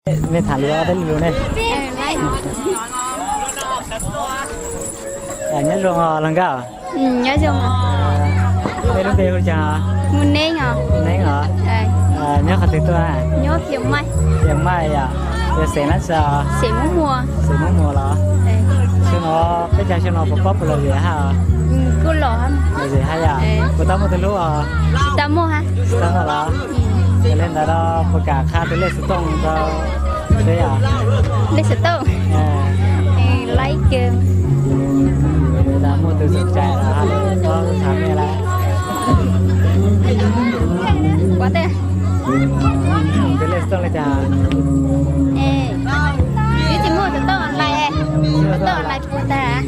Mej tham lus ob peb lus ne. Nyob zoo hluas nkauj. Mej lub npe hu li cas? Neeb os. Nyob qhov twg tuaj? Tiam Maij yom. Yog xeem dab tsi? Xeem Muas los? Xyoo no peb caug xyoo no puas paub puas lom zem hab? Lom zem hab yom. Puas tau muaj tus hlub os? Tsis tau muaj los? Yog li ntawd no puas kam qha tus lej xov tooj rau peb os? Lej xov tooj. Laib kawg. Muaj tus xom cai los hab, txhob tham mej lawm. Tus lej xov tooj li cas? Twb tsis muaj xov tooj online, xov tooj online puas tag.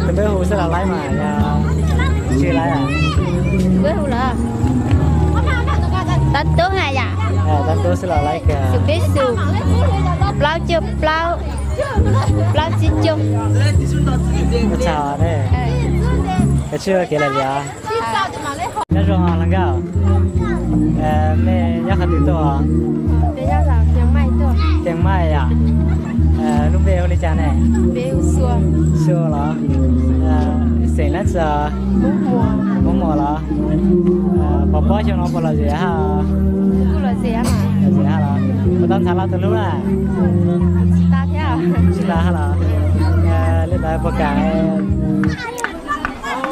Tus npe hu xwb los laib mas, yog tsis laib? Npe hu los Tab Tub na yom. Tab Tub xwb los laib kawg. Xum peb xum plaub cuaj plaub plaub tsib cuaj. Ua tsaug ne. Koj tsis ua kev lom zem. Nyob zoo hluas nkauj. Mej nyob qhov twg tuaj? Tiam Maij yom. Lub npe hu li cas ne? Xua los? Xeem dab tsi? Hmoob Muas los? Puas paub xyoo no puas lom zem hab? Lom zem hab los? Puas tau ntxhais los tus hlub na? Tsis tau hab los? Li ntawd puas kam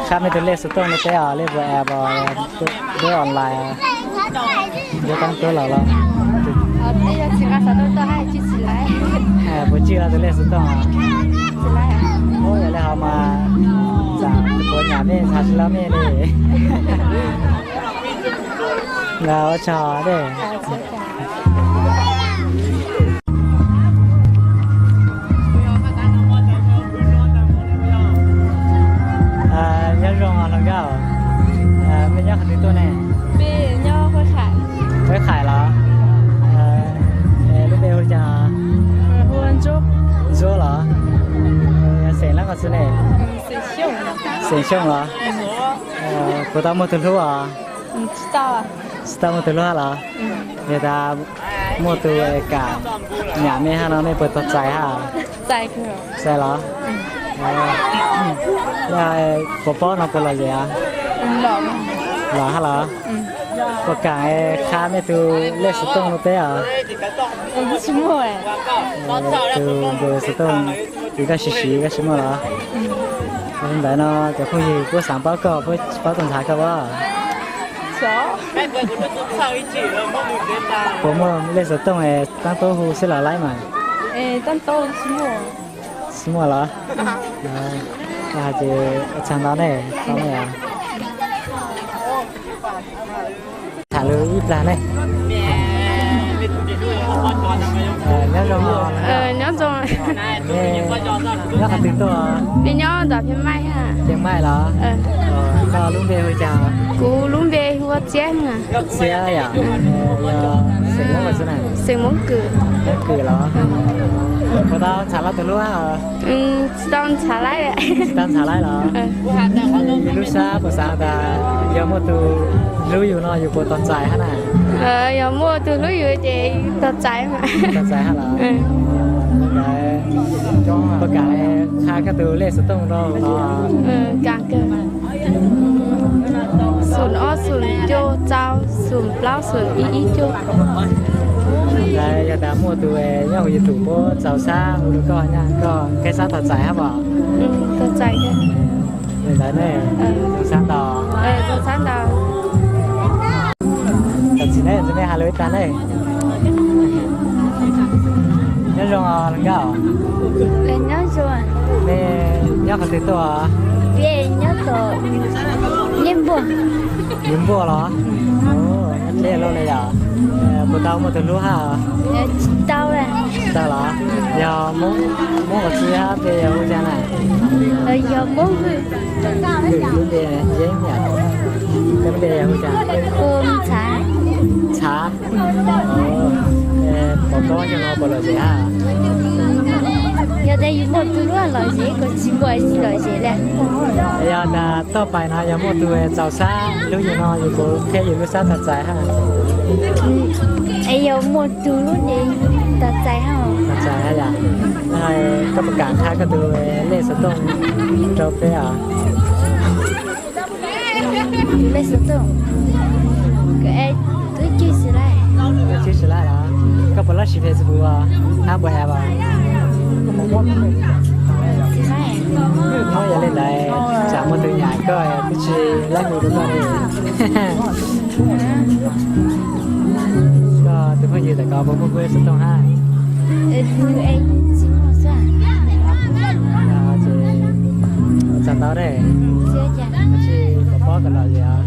qha mej tus lej xov tooj rau peb os, lej puas app, web online, nyob Tab Tub los los? Puas tswj los tus lej xov tooj? Yog li ho mas tsam kuv nyam mej ntxhais tsis laib mej li. Los ua tsaug dej. Nyob zoo hluas nkauj, mej nyob qhov twg tuaj ne? Huab Khais los? Lub npe hu li cas? Ntsuab los? Xeem dab tsi ne? Xeem Xyooj los? Puas tau muaj tus hlub os? Tsis tau muaj tus hlub hab los? Yog tas muaj tus kam nyam mej hab no mej puas tau txais hab? Txais los? Puas paub no puas lom zem? Los hab los? Puas kam qha mej tus lej xov tooj rau peb os? Tus npe xov tooj, tus koj siv siv koj tsis muaj los? Li ntawd no cov phooj ywg puab xaav paub koj, puab tsis paub tau ntxhais koj as. Puas muaj lej xov tooj es Tab Tub hu xwb los laib mas? Tsis muaj los? Ces txhais ntau ne, tau ne. Tham lus ib plag ne. Nyob zoo. Nyob qhov twg tuaj? Peb nyob ntawm Tiam Maij los? Koj lub npe hu li cas? Kuv lub npe hu ua Txiab. Txiab yom. Xeem Moob Kws. Moob Kws los? Puas tau ntxhais los tus hlub? Tsis tau ntxhais laib. Tsis tau ntxhais laib los? Yus lub sab puas xaav tas yog muaj tus hlub yus no yus puas tau txais hab na? Yog muaj tus hlub yus ces tau txais. Tau txais hab los? Puas kam qha koj tus lej xov tooj rau no? Kam kawg. Xoom ob xoom cuaj rau xoom plaub xoom ib ib cuaj. Yog tas muaj tus nyob huv YouTube puab txaus sab hu rau koj nyaj koj nqe sab tau txais hab os? Tau txais. Li ntawd ne, txaus sab ntau. Tam sim ne, nej has lus ib tag ne. Nyob zoo os hluas nkauj. Nyob zoo. Nej nyob qhov twg tuaj? Peb nyob tom Nyiaj Npuag. Nyiaj Npuag los? Nyob dleb loj li yom. Puas tau muaj tus hlub hab? Tsis tau. Tsis tau los? Yog Hmoob qhov twg hab, npe yog hu cas na? Yog Hmoob Vwj. Vwj lub npe Yeeb yom. Koj lub npe yog hu cas? Hu Ntxhav. Ntxhav. Puas paub xyoo no puas lom zem hab? Yog tas yus muaj tus hlub lom zem, koj tsis muaj tsis lom zem li. Yog tas toj pais no yog muaj tus txaus sab hlub yus no yus puas qheb yus lub sab tau txais hab? Es yog muaj tus hlub ces tau txais hab. Yog, koj puas kam qha koj tus lej xov tooj rau peb os? Tus lej xov tooj, twb cwj xws laj. Cwj xws laj los? Koj puas lov siv Facebook os? Hab puas app os? Xws laj. Yog li ntawd tsam muaj tus nyam koj twb tsis laib hu rau koj li. Koj tus phooj ywg ntawm ko puas muaj lej xov tooj hab? Tsis muaj xwb. Txog tau ne, tab sis pom pob kom los zem os.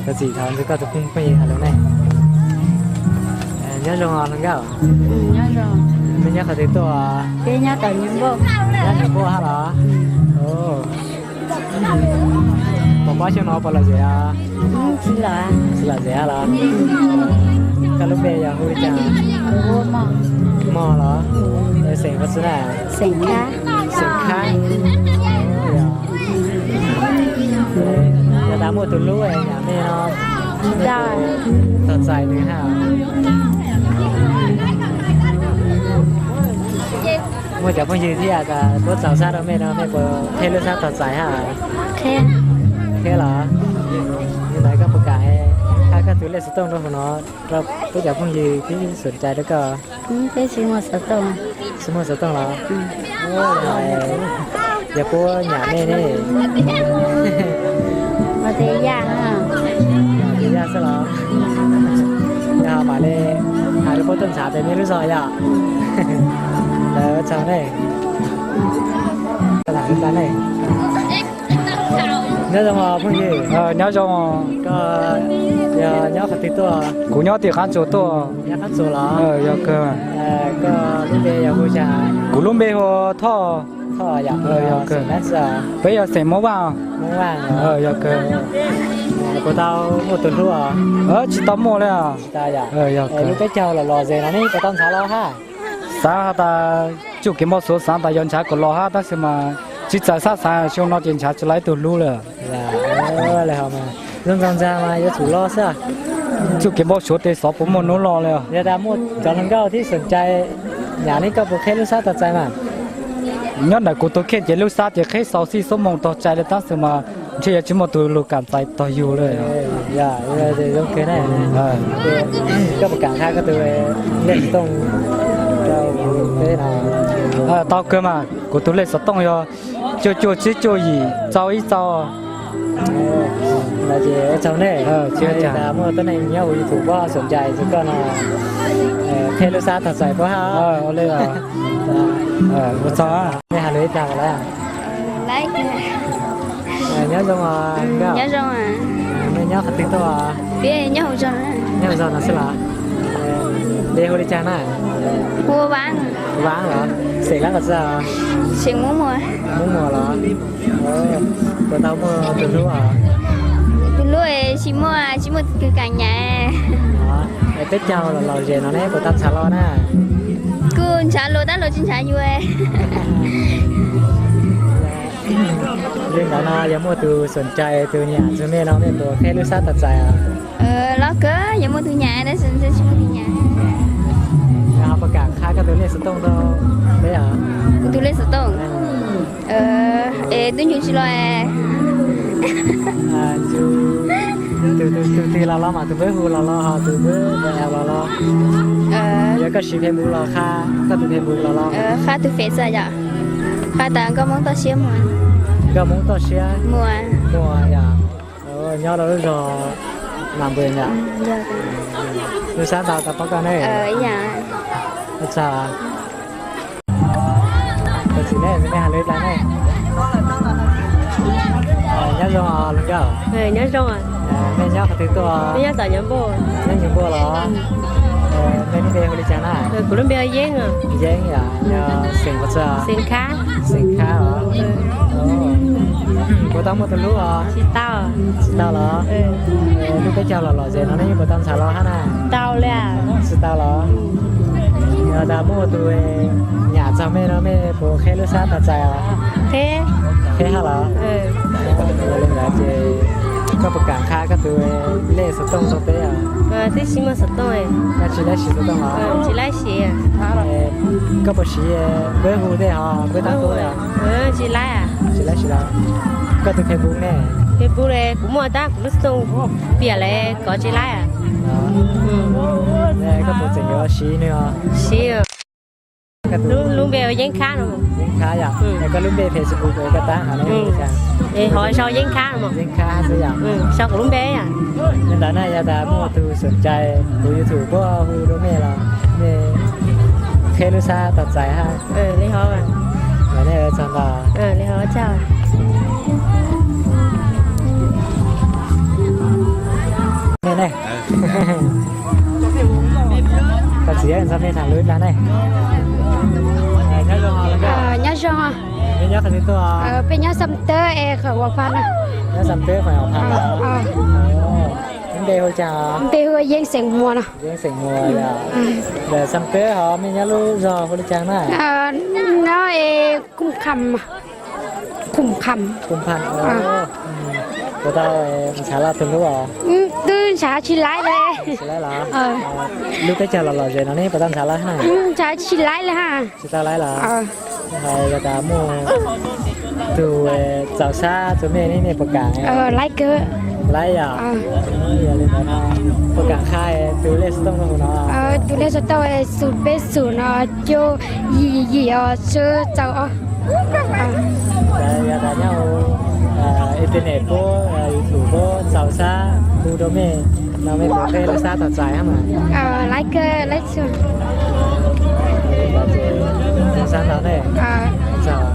Koj txiv thov ntsib koj tus phooj ywg hais lus ne. Nyob zoo os hluas nkauj. Nyob zoo. Nej nyob qhov twg tuaj? Peb nyob tom Nyuj Npuaj. Nyob Nyuj Npuaj hab los? Pom pob xyoo no puas lom zem os? Tsis lom zem hab los? Koj lub npe yog hu li cas? Mog los? Xeem qhov twg na? Xeem Khab. Yog tas muaj tus hlub nyam mej no, tog txais nws hab? Muaj cov phooj ywg thiab tas tuaj txaus sab rau mej no mej puas qheb lub sab tog txais hab? Qheb los? Yog li ntawd koj puas kam qha koj tus lej xov tooj rau hauv no rau peb cov phooj ywg thiab xom cai rau koj? Tsis muaj xov tooj los? Yog puab nyam mej ne? Yog xwb los? Yog mam li hais rau puab tuaj ntshav pem mej lub zog yom? Lawv tsaug ne. Nyob zoo os phooj ywg. Nyob zoo. Koj yog nyob qhov twg tuaj? Kuv nyob tim Qab Tsuas tuaj. Nyob Qab Tsuas los? Yog kawg. Koj lub npe yog hu cas? Kuv lub npe hu Thoj. Thoj yom? Yog kawg. Peb yog xeem Hmoob Vaj. Hmoob Vaj. Yog kawg. Puas tau muaj tus hlub os? Tsis tau muaj li os. Tsis tau yom? Yog kawg. Lub peb caug los los zem no ne puas tau ntshav los hab? Xav has tas tsuj kev npau suav xav tas yuav ntshav kom los hab tab sis mas tsis txawm xav xav xyoo no ces ntshav tsis los ib tug hlub li. Zoo ntxaug ntxag mas yuav tsum los xwb. Tsuj kev npau suav tes xov puas muaj hnub los li. Yog tas muaj cov hluas nkauj thiab xom cai nyam ne koj puas qheb lub sab tog txais mas? Nyob ntawm kuv tus kheej ces lub sab ces qheb xaus xij xub moos tog txais li tab sis mas ntshe yuav tsis muaj tus lug kam txais tog yug li. Zoo kawg ne. Koj puas kam qha koj tus lej xov tooj rau peb no? Tau kawg mas, kuv tus lej xov tooj yog cuaj cuaj tsib cuaj yim rau ib rau. Ces ua tsaug nej, muaj tuab neeg nyob huv YouTube puab xom cai rau koj no, qheb lub sab tog txais puab hab. Ua tsaug. Nej has lus ib plag lawm. Nyob zoo os. Nej nyob qhov twg tuaj? Nyob hauv zos no xwb los? Npe hu li cas na? Hu Vaab. Vaab los? Xeem Laab los txog? Xeem Muab Muas. Muab Muas los? Puas tau muaj tus hlub os? Tus hlub tsis muaj, tsis muaj kws kam nyam. Peb caug los los zem no ne puas tau ntshav los na? Kuj ntshav los tab los tsis ntshav yus. Li ntawd no yog muaj tus xom cai tus nyam txug mej no mej puas qheb lub sab tog txais? Los kawg, yog muaj tus nyam tab sis tsis muaj tus nyam. Ho puas kam qha koj tus lej xov tooj rau peb os? Kuv tus lej xov tooj? Es tub ncu tsis los. Tus twg los los mas tus npawb hu los los ho tus npawb los los. Yog koj siv Facebook los qha koj tus Facebook los los. Qha tus Face xwb yom. Qha tas Nkauj Moob Toj Siab Muas. Nkauj Moob Toj Siab Muas yom. Nyob rau lub zog Nam Npws yom. Lub sab ntau tau paub koj ne. Ua tsaug. Tus txiv ne, nej has lus ib plag ne. Nyob zoo os hluas nkauj. Nej nyob qhov twg tuaj? Nyob Nyuj Npuaj los? Nej lub npe hu li cas na? Yeeb yom, yog xeem qhov twg? Xeem Khab os. Puas tau muaj tus hlub os? Tsis tau los? Lub peb caug los los zem no nej puas tau ntshav los hab na? Tsis tau los? Yog tas muaj tus nyam txog mej no mej puas qheb lub sab tog txais os? Qheb hab los? Li ntawd ces koj Lej xov tooj rau peb os. Twb tsis muaj xov tooj. Koj tsis laib siv xov tooj los? Tsis laib siv. Koj puas siv npawb hu tej ho npawb tab tub os? Tsis laib. Tsis laib siv los? Koj tus Facebook ne? Facebook kuv muaj tab kuv lub xov tooj piam lawm kov tsis laib. Koj puas tseem yuav siv nws os? Siv. Lub npe ua Yeeb Khab no. Yeeb Khab yom? Es koj lub npe Facebook koj tab hov ne? Hov sau Yeeb Khab no. Yeeb Khab xwb yom? Sau kuv lub npe yom. Li ntawd na, yog tas muaj tus xom cai tus YouTube puab hu rau mej los mej qheb lub sab tog txais hab. Li hov. Los nej txog ntog. Li hov tsaug. Nej ne? Koj txiv, txog nej tham lub dag ne. Nyob zoo. Peb nyob Xam Tawb es qhov Uas Phas na. Nyob Xam Tawb qhov Uas Phas. Lub npe hu cas? Npe hu Yeeb xeem Muas no. Yeeb xeem Muas yom. Ntawm Xam Tawb ho mej nyob lub zog hu li cas na? Nyob es Kooj Kham. Kooj Kham. Kooj Kham. Puas tau ntshav laj tus hlub os? Twb ntshav tsis laib li. Tsis laib los? Lub teb chaws lom lom zem no ne puas tau ntshav laj hab? Ntshav tsis laib li hab. Tsis tau laib los? Yog tas muaj tus txaus sab rua mej ne mej puas kam? Laib kawg. Laib yom? Yog li ntawd no puas kam qha tus lej xov tooj rau hauv no? Tus lej xov tooj es xoom peb xoom no cuaj yim yim os, txug txaus os. Yog tas nyob internet puab YouTube puab txaus sab hu rau mej no mej puas qheb lub sab tog txais hab mas? Laib kawg, laib txug. Txaus sab ntau ne. Txaus.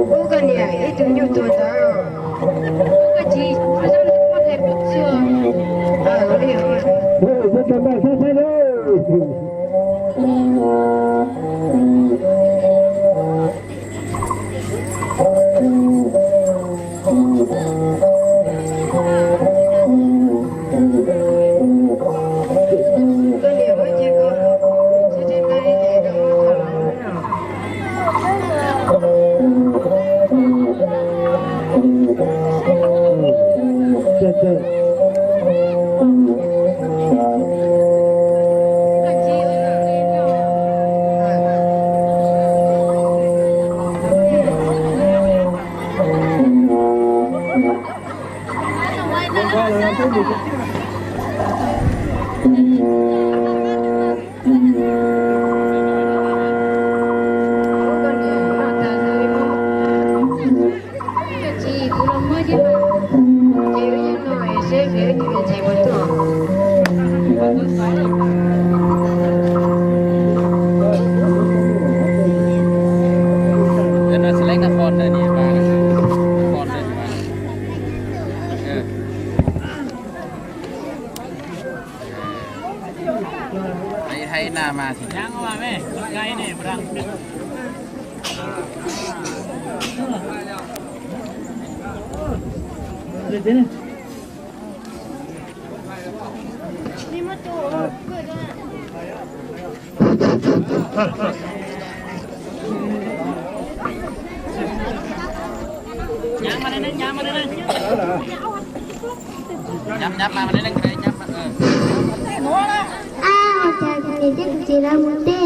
Ub, koj niam ib tug nyuj tuag ntawd. Koj txiv, koj txhob muab hle pem txuaj. Ab, cas niam thiab kuv txiv lawv mus teb.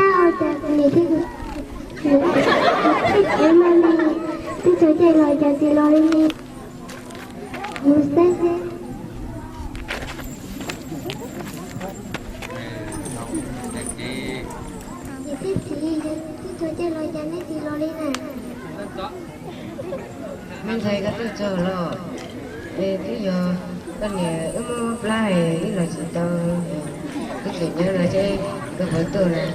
Ab, cas kuv niam thiab kuv txiv, twb txog caij los cas tsis los li ne. Kuv saib seb. Niam thiab txiv, twb txog caij los cas neb tsis los li na? Me ntxhais, koj twb txog los? Es twb yog koj niam wb muab plab es wb los tsis tau, wb tseem nyob no seb koj puas tuaj lawm.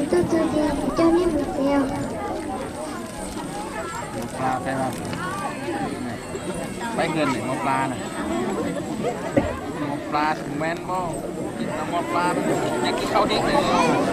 Tuaj txog ces kuv coj nej mus tsev os. Mov pla peb, peb kawg nws mov pla na. Mov pla tus men mog, mov pla, ces kis khau dib ne.